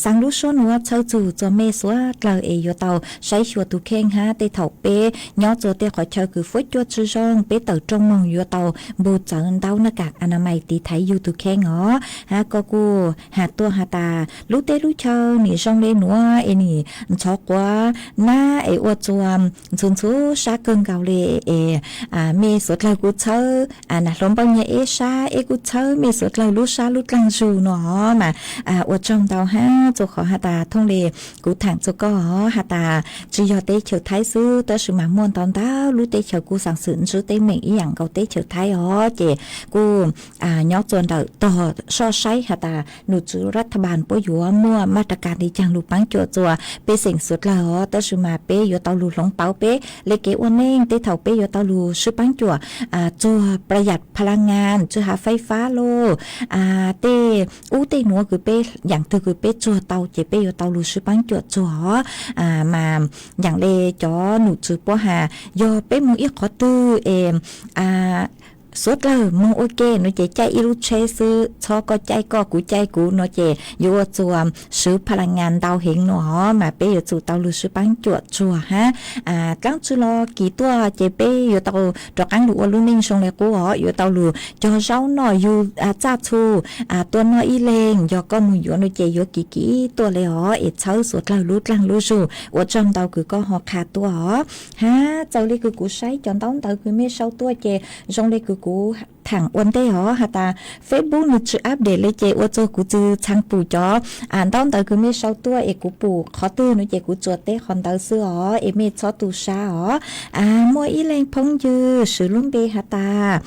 xaa lub suab nuav txhawb txug txua mej suav dlawg es yuav tau saib xyuas tug kheej hab tej thaum peb nyob txua tej qhov chaw kws fuab cua tsi zoo peb tawm rooj moog yuav tau npug txawv ntaub naj kam anamais tiv thaiv yug tug kheej os. Hab koj kuj has tuaj has tas lub teb lub chaw nim zoo le nuav es nim ntxhov quav nab es ua txua ntxhuv ntxhuv sab kawg nkaus le es mej suav dlawg kuj txhawb nam hluas npauj nyag eb sab, eb kuj txhawb mej suav dlawg lub sab lub dlaag zug nuav os. Mas ua tsaug ntau hab txua qhov has tas thooj le kuv thaam txua koj os has tas tsi yog teb chaws Thaib xwb tab sis mas muaj ntau ntau lub teb chaws kuj xaa xwm ntsib teeb meem ib yaam nkaus teb chaws Thaib os. Ces kuj nyob txua ntawm tog soj saib has tas num tswv rat tha npas puab yuav muaj maj ras kas le caag lug paab cuam txua pej xeem suav dlawg os. Tab sis mas peb yuav tau lug hloov pauv peb le kev ua neej tej thaum peb yuav tau lug swb paab cuam txuag pla yam pha la ngas tsi has faib fab lauj, tej ub tej nuav kws peb yaam twg kws peb txuag tau ces peb yuav tau lug swb paab cuam txuag os. Mas yaam le cov num tswv puab has yog peb moog ib qhov twg es suav dlawg moog ua ke nuav ces caij ib lub tsheb xwb, txhob koj caij koj kuv caij kuv nuav ces yuav ua txua swb pha la ngas ntau heev nuav os. Mas peb yuav tsum tau lug swb paab cuam txuag hab dlaab tsi los kis tuaj ces peb yuav tau rov qaab lug ua lub neej zoo le qub os. Yuav tau lug cog zaub noj yug txaj txhu tuaj noj ib leeg, yog koj moog yuav nuav ces yuav kis kis tuaj le os es txhawb suav dlawg lub dlaag lub zug. Ua tsaug ntau kws koj ho qha tuaj os. Hab txawm le kws kuv saib cov ntaub ntawv kws mej sau tuaj ces zoo le kws kuv thaam ua ntej os has tas Facebook nws tsi update le ces ua txug kuv tsi txhaj pum cov ntaub ntawv kws mej sau tuaj es kuv pum qhov twg nuav ces kuv tsuas teb qhov ntawd xwb os es mej txhob tu sab os. Muaj ib leeg phooj ywg swv lub npe has tas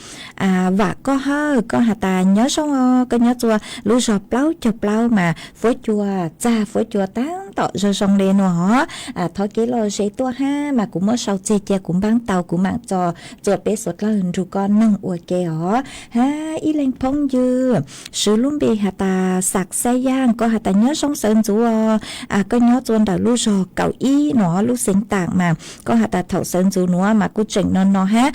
Vam Koj Hawj, koj has tas nyob zoo os, koj nyob txua lub zog plaub caug plaub mas fuab cua txag fuab cua taab tom zoo zoo le nuav os. Thov kev lom zem tuaj hab mas kuv muab sau txig cia kuv npaab tau kuv maam tso txua peb suav dlawg nrug koj noog ua ke os. Hab ib leeg phooj ywg swv lub npe has tas Xav Xab Yaaj, koj has tas nyob zoo sawv ntxuv os, koj nyob txua ntawm lub zog kaum ib nuav lub xeev Taam mas koj has tas thaum sawv ntxuv nuav mas kuj tseem no no hab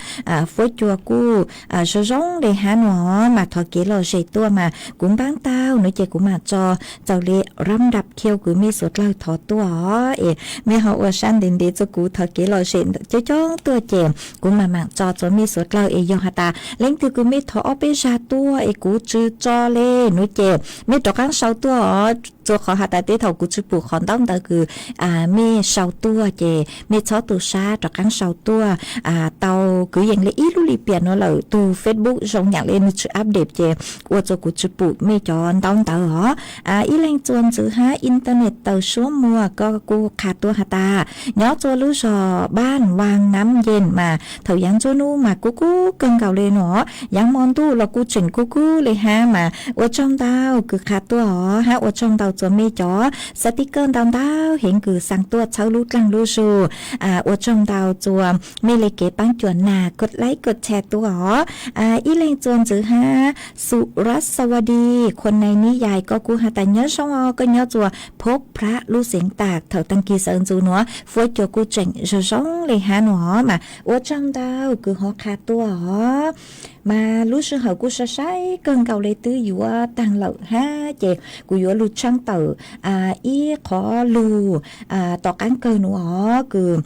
fuab cua kuj zoo zoo le hab nuav mas thov kev lom zem tuaj mas kuv npaab tau nuav ces kuv maam tso txaus le rab nrab khiu kws mej suav dlawg thov tuaj os es mej ho ua sab ntev ntev txug kuv thov kev lom zem coob coob tuaj ces kuv maam maam tso txua mej suav dlawg es yog has tas leej twg kws mej thov ob peb zag tuaj es kuv tsi tso le nuav ces mej rov qaab sau tuaj os. Txua qhov has tas tej thaum kuv tsi pum qhov ntaub ntawv kws mej sau tuaj ces mej txhob tu sab rov qaab sau tuaj. Tau kwv yees le ib lub lim piam nuav lawm tug Facebook zoo yaam le nws tsi update ces ua txua kuv tsi pum mej cov ntaub ntawv os. Ib leeg txua ntxwv hab internet taws suab muag koj kuj qha tuaj has tas nyob txua lub zog Npaaj Vaag Naab Yees mas thaum yaav ntuj nub mas kuj kub kawg nkaus le nuav, yaav mo ntuj los kuj tseem kub kub le hab mas ua tsaug ntau kws qha tuaj os hab ua tsaug ntau txua mej cov xav tij kawj ntau ntau heev kws xaa tuaj txhawb lub dlaag lub zug. Ua tsaug ntau txua mej le kev paab cuam nas koj like koj share tuaj os. Ib leeg txua ntxwv hab Xu Rab Xav Vas Dis Khua Nai Nib Yais, koj kuj has tas nyob zoo os, koj nyob txua Phob Phrab lub xeev Taam thaum taag kis sawv ntxuv nuav fuab cua kuj tseem zoo zoo le hab nuav mas ua tsaug ntau kws ho qha tuaj os. Mas lub sij hawm kuj sai sai kawg nkaus le twb yuav taag lawm hab ces kuv yuav lug tshaab tawm ib qhov lug tom qaab kawg nuav os kws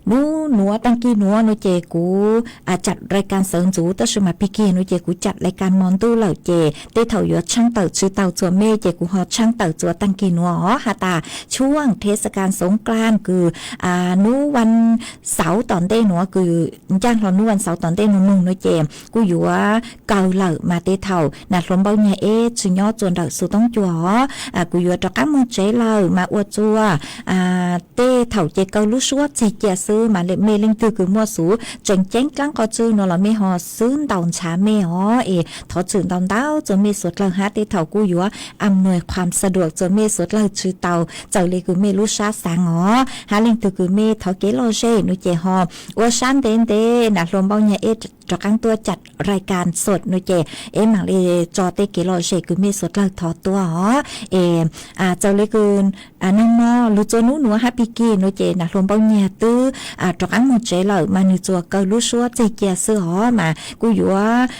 hnub nuav taag kig nuav no ces kuv cam lais kas sawv ntxuv, tab sis mas pig kig no ces kuv cam lais kas mo ntuj lawm ces tej thaum yuav tshaaj tawm tsi tau txuas mej ces kuv ho tshaaj tawm txuas taag kig nuav os. Has tas tshuaj thej sa kas xoov klas kws hnub vas xauv tom ntej nuav, kws ncaaj hlo hnub vas xauv tom ntej nuav moog no ces kuj yuav kaw lawm mas tej thaum nam hluas npauj nyag eb tsi nyob txuas ntawm xu toob cua os, kuv yuav rov qaab moog tsev lawm mas ua txuas tej thaum ces kaw lub suab txeg cia xwb mas mej leej twg kws muaj xuv tseem ceeb dlaab qhov txwg nuav los mej ho xwb ntaus ntshav mej os. Es thov txwm ntau ntau txuas mej suav dlawg hab tej thaum kuj yuav am nuas qhuam sa duam txuas mej suav dlawg tsi tau, txawm le kws mej lub sab xaav os. Hab leej twg kws mej thov kev lom zem no ces ho ua sab ntev ntev nam hluas npauj nyag eb rov qaab tuaj cam lais kas sot no ces eb maam le tso tej kev lom zem kws mej suav dlawg thov tuaj os. Es txawm le kws nag mo lug txua hnub nuav hab pig kig no ces nam hluas npauj nyag twb rov qaab moog tsev lawm mas nwg txuas kaw lub suab txeg cia xwb os mas kuj yuav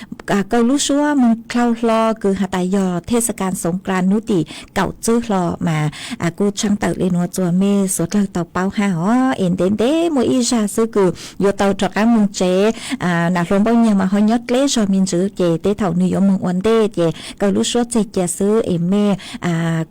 kaw lub suab moog dlhau hlo kws has tas yog thej sa kas xoov klas hnub tim kaum txwb hlo mas kuj tshaaj tawm le nuav txuas mej suav dlawg tau paub hab os. Es ntev ntev muaj ib zag xwb kws yuav tau rov qaab moog tsev, nam hluas npauj nyag mas ho nyob dleb zog me ntsis ces tej thaum nwg yuav moog ua ntej ces kaw lub suab txeg cia xwb es mej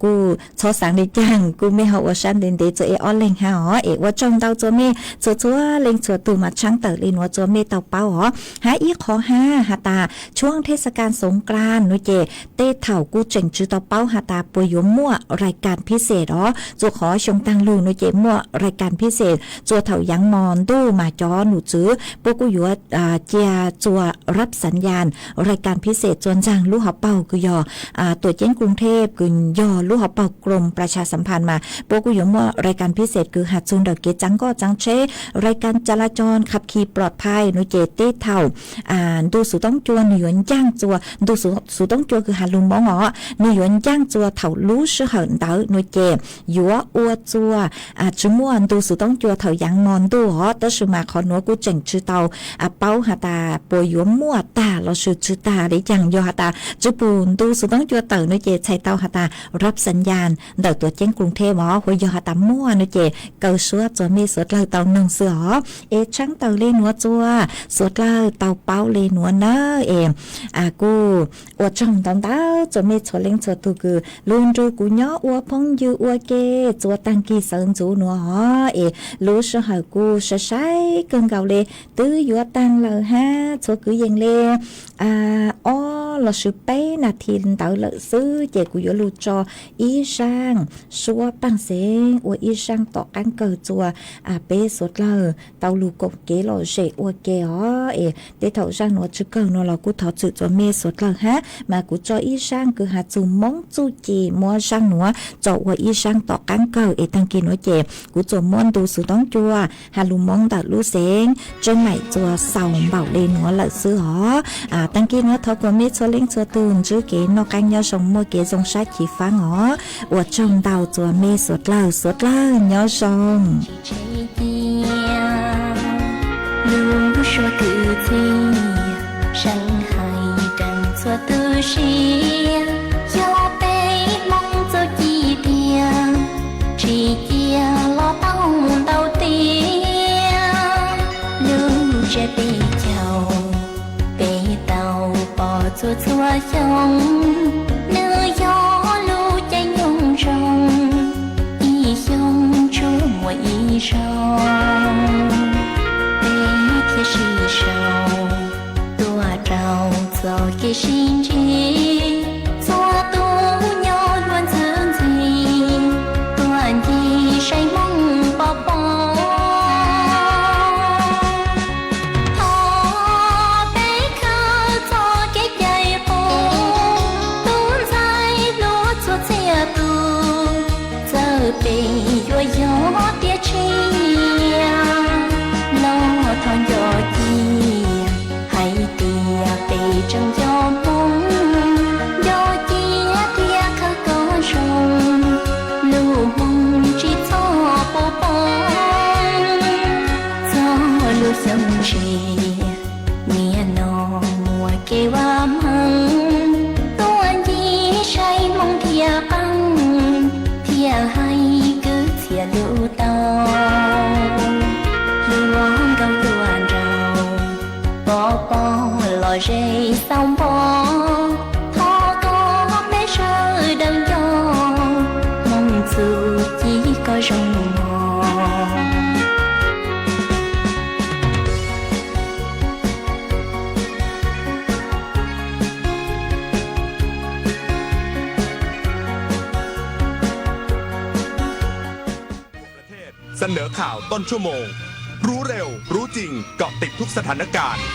kuj txhob xaav le caag, kuj mej ho ua sab ntev ntev txuas eb ob leeg hab os. Es ua tsaug ntau txuas mej txhua txhua leej txhua tug mas tshaaj tawm le nuav txuas mej tau paub os. Hab ib qho hab has tas tshuaj thej sa kas xoov klas no ces tej thaum kuj tseem tsi tau paub has tas puas yuav muaj lais kas phij xej os. Txuas qhov xyoo taag lug no ces muaj lais kas phij xej txuas thaum yaav mo ntuj mas cov num txwv puab kuj yuav cia txuas rab xav yas lais kas phij xej txuas ntxaag lub hauv paug kws yog tuam ceeb Kruv Thej kws yog lub hauv paug Krom Plas Tshas Xam Phas mas puab kuj yuav muaj lais kas phij xej kws has txug ntawm kev txaav nkoj txaav tsheb, lais kas ca la coon khab khi ploj phai no ces tej thaum ntu xuv toob cua nwg yuav ncaaj txuas, ntu xuv toob cua kws has lug Moob os, nwg yuav ncaaj txuas thaum lub sij hawm ntawd no ces yuav ua txuas tsi muaj ntu xuv toob cua thaum yaav mo ntuj os. Tab sis mas qhov nuav kuj tseem tsi tau paub has tas puas yuav muaj tag lossis tsi tag le caag. Yog has tas tsi pum ntu xuv toob cua tawm no ces txhais tau has tas rab xav yas ntawm tuam ceeb Kruv Thej os, hu yog has tas muaj no ces kaw suab txuas mej suav dlawg tau noog xwb os. Es tshaaj tawm le nuav txuas suav dlawg tau paub le nuav nawb. Es kuj ua tsaug ntau ntau txuas mej txhua leej txhua tug kws lug nrug kuv nyob ua phooj ywg ua ke txuas taag kig sawv ntxuv nuav os. Es lub sij hawm kuj sai sai kawg nkaus le, twb yuav taag lawm hab txhua kwv yees le ob lossis peb nas this ntawd lawm xwb ces kuv yuav lug tso ib zaaj suab paaj xeeb ua ib zaaj tom qaab kawg txuas peb suav dlawg tau lug koom kev lom zem ua ke os. Es tej thaum zaaj nuav tsi kawg nuav los kuj thov txwm txuas mej suav dlawg hab mas kuv tso ib zaaj kws has txug Moob txuj ci, muab zaaj nuav tso ua ib zaaj tom qaab kawg es taag kig nuav ces kuv txuas muab ntu xuv toob cua has lug Moob ntawm lub xeev Tseeb Maim txuas xaus npaum le nuav lawm xwb os. Taag kig nuav thov kuas mej txhua leej txhua tug ntsib kev noj qaab nyob zoo, muaj kev zoo sab chiv faab os. Ua tsaug ntau txuas mej suav dlawg, suav dlawg nyob zoo. Lub suab kwv tij, seev hais rau txhua tus siab, yog peb Hmoob txuj ci tiag, tsis cia los tau ntau tiag. Lub tsiab peb caug, peb tau pom txhua txhua xyoo, nws yog lub caij nyoog zoo, ib xyoo tsuas muaj ib zaug. Peb thiaj sib sau tuaj rau txoj kev sib ntsib, txhua tus nyob luag ntxhi ntxhi, tuaj ncig saib Hmoob pov pob. Thov peb khaws txoj kev cai qub, tub ntxhais hluas txhua txhia tus, txawm peb yuav yog tiag tshiab, los thov nco cia hais tias peb tseem yog Hmoob, nco cia thiab khaws kom zoo, lub Hmoob tsis txhob puv poob. Txog lub xyoo ntsia, niaj no muaj kev vam meej, tuaj ncig saib Hmoob thiaj qeej, thiaj hais kwv txhiaj lub tau. Lub Zej xaus npo, thov koj peb sawv daws nco, Hmoob txuj ci koj zoo mos. เสนอข่าวต้นชั่วโมง รู้เร็ว รู้จริง เกาะติดทุกสถานการณ์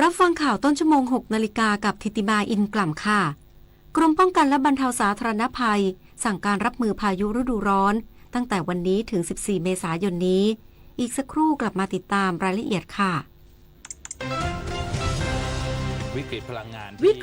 รับฟังข่าวต้นชั่วโมง หกนาฬิกา กับ ธิติมา อินกล่ำ ค่ะ กรมป้องกันและบรรเทาสาธารณภัย สั่งการรับมือพายุฤดูร้อน ตั้งแต่วันนี้ถึง สิบสี่ เมษายนนี้ อีกสักครู่กลับมาติดตามรายละเอียดค่ะ วิกฤตพลังงาน